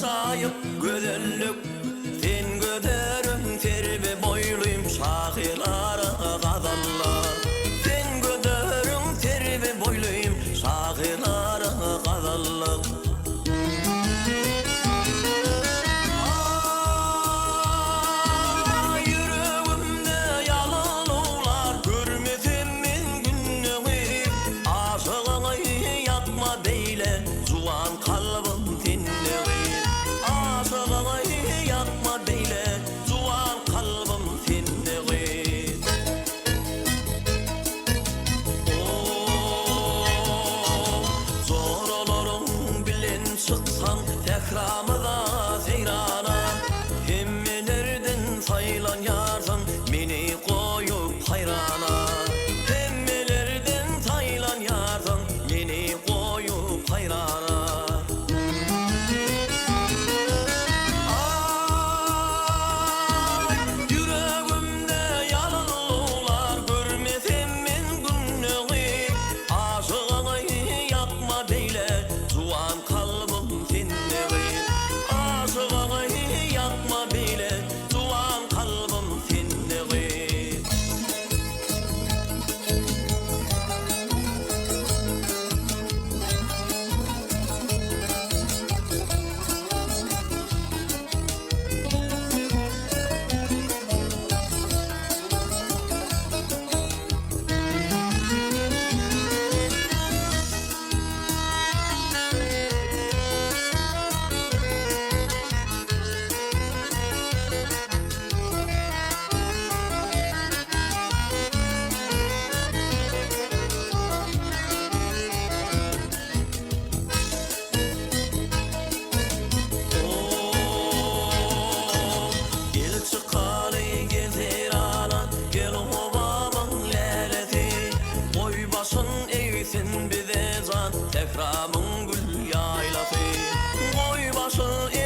ajaýyp gözellik. Sen gözeliň serwi boýlym şahyrlara gazallar. Sen gözeliň serwi boýlym şahyrlara gazallar. Aý, ýüregimde ýalyn owlar, görmesem men günde gyz. Aşygyňy ýakma beýle, juwan kalbym sende gyz. Aşygyňy ýakma beýle, juwan kalbym sende gyz. O-o, joralaryň bilen çyksaň sähramyza seýrana, Hemmelerden saýlanýarsyň meni goýup haýrana. Hemmelerden saýlanýarsyň meni goýup haýrana. Aý, ýüregimde ýalyn lowlar, görmesem men günde gyz. Aşygyňy ýakma beýle, juwan kalbym sende gyz. Aşygyňy ýakma beýle, juwan kalbym sende gyz. Gel çykaly gel seýrana, Gel obamyň lälesi. Goý başyn egsin bize jan, Sähramyň gül ýaýlasy. Goý başyn.